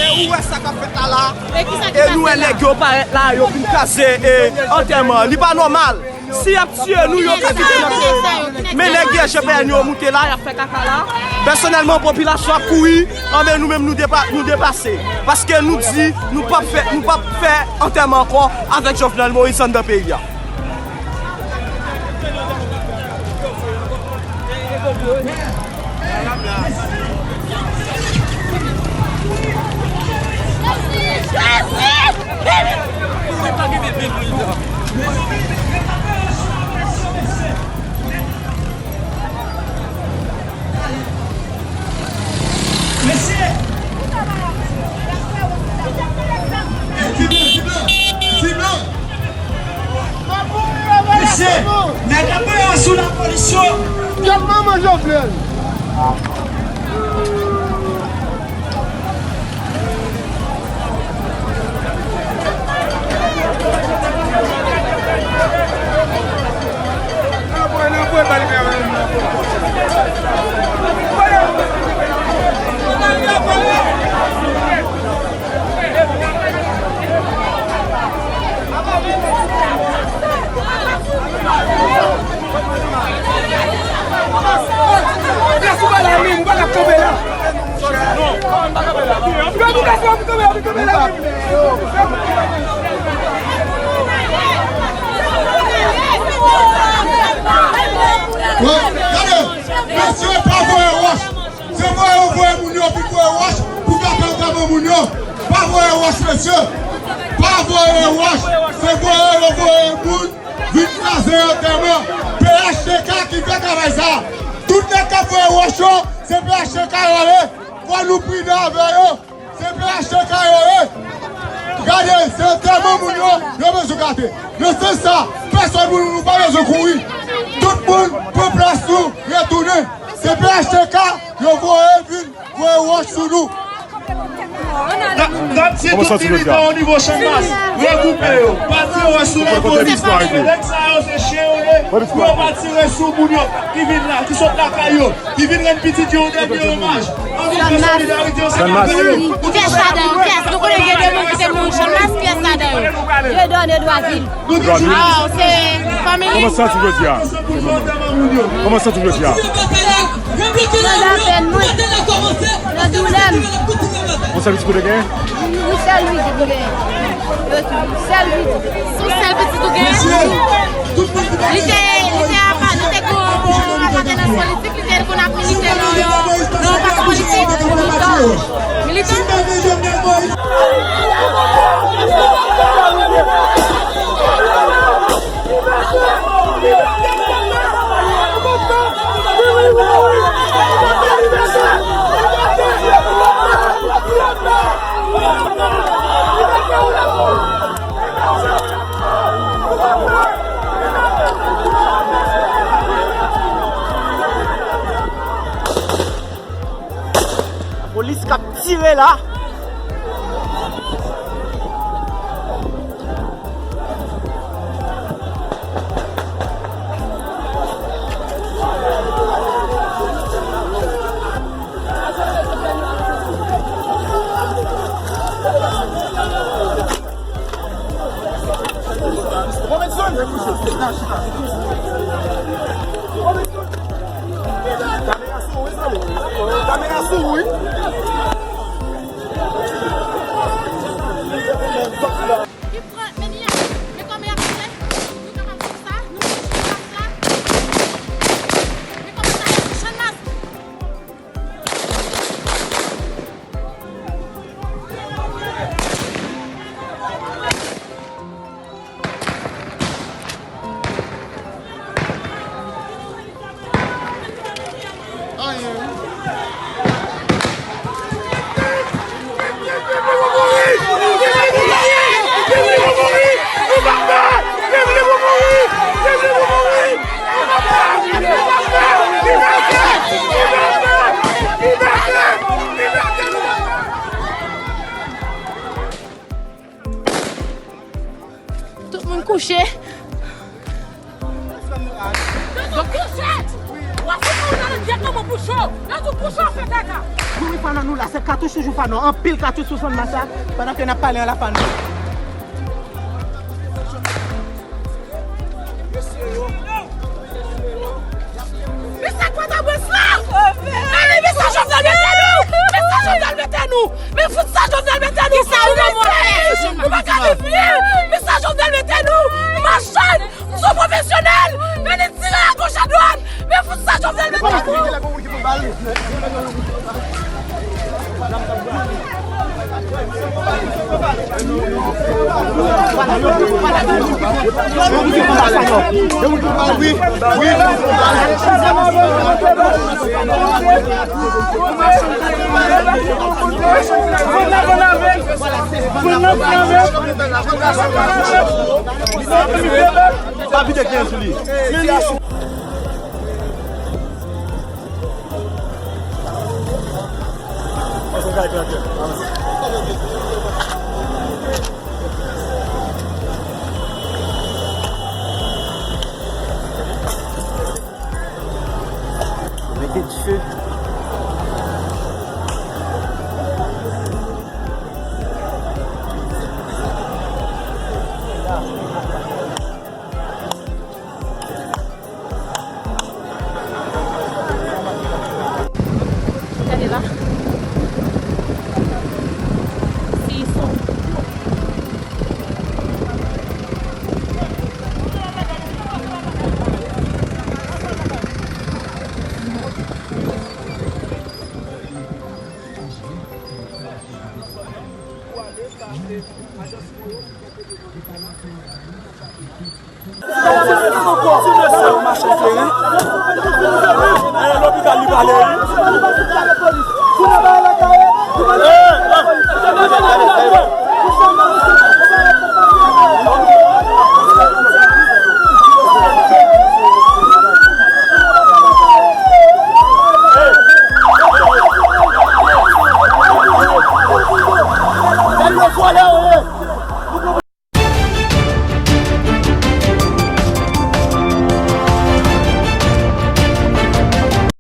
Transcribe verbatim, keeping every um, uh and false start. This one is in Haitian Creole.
E ou wè sa k ap fèt la la? E nou wè nèg yo parèt la, yo vin kraze, e, antèman. Li pa nòmal. Si y ap tiye nou, yo ka kite n ap tiye. Men nèg G S G P N yo moute la, y ap fè kaka la. Pèsonèlman, popilasyon ap kouri, anben nou menm nou depa-, nou deplase. Paske nou di, nou p ap fè, nou p ap fè antèman ankò avèk Jovenel Moïse anndan peyi a. Mesye! Ti blan, ti blan, ti blan! Mesye, nèg ap pran asou lapolis yo. Gad manman Jovenel. Gade, mesye, pa voye wòch. Se voye yo voye moun yo vin voye wòch pou gate antèman moun yo. Pa voye wòch, mesye. Pa voye wòch. Se voye yo voye moun vin kraze antèman. P H T K ki fè travay sa. Tout nèg k ap voye wòch yo, se P H T K yo ye. Fò nou pridan avè yo. Se P H T K yo ye. Gade, se antèman moun yo, yo bezwen gate. Nan sans sa, pèsonn moun nou pa bezwen kouri. Tout moun pran plas nou, retounen. Se P H T K yo voye vin voye wòch sou nou. N ap, n ap di tout militan onivo Channmas, regwoupe yo, pa tire wòch sou lapolis, paske nèg sa yo se chen yo ye, pou yo pa tire sou moun yo ki vin la, ki sot lakay yo, ki vin rann pitit yo yon dènye omaj. An nou fè solidarite ansanm avè yo. Kiyès ladan yo? Kiyès? Nou konnen gen de moun ki te mouri Channmas, kiyès ladan yo? Dieudonné Doiville. Doiville. Ah, se fanmi li? Kòman w santi w jodi a? Kòman w santi w jodi a? Nan lapèn mwen, nan doulè m. Yon sèl pitit ou te gen? Yon sèl pitit ou te gen? Yon sèl pitit. Yon sèl pitit ou gen? Li te, li te apa-, li te gon, gon apartenans politik, li te konn ap milite nan yon, nan yon pati politik, militan. Militan? Lapolis k ap tire la. Kamera sou ou wi. Li pran, men li a, men kòman y ap fè? Nou kapab fè sa, nou fè sa la. Men kòman sa y ap fè? Channmas. Tout moun kouche. Yo di kouche! W ap fout moun nan lòt vyèt nan mwen pou cho! Yo di kouche w ap fè kaka! Wi, fann nan nou la, se katouch toujou fann nan. Anpil katouch sou fann masa, pandan ke n ap pale an la fann. Men sa k patabrans la? Men, men sa Jovenel mete nou! Men sa Jovenel mete nou! Men fout sa Jovenel mete nou! Kisa ou nan mwen? Nou pa ka viv byen! Men sa Jovenel mete nou! Machann! Sou pwofesyonèl! Men li tire agoch adwat! Men fout sa Jovenel mete nou! Pa vide gen sou li. Mete dife. Gade la. Siy son.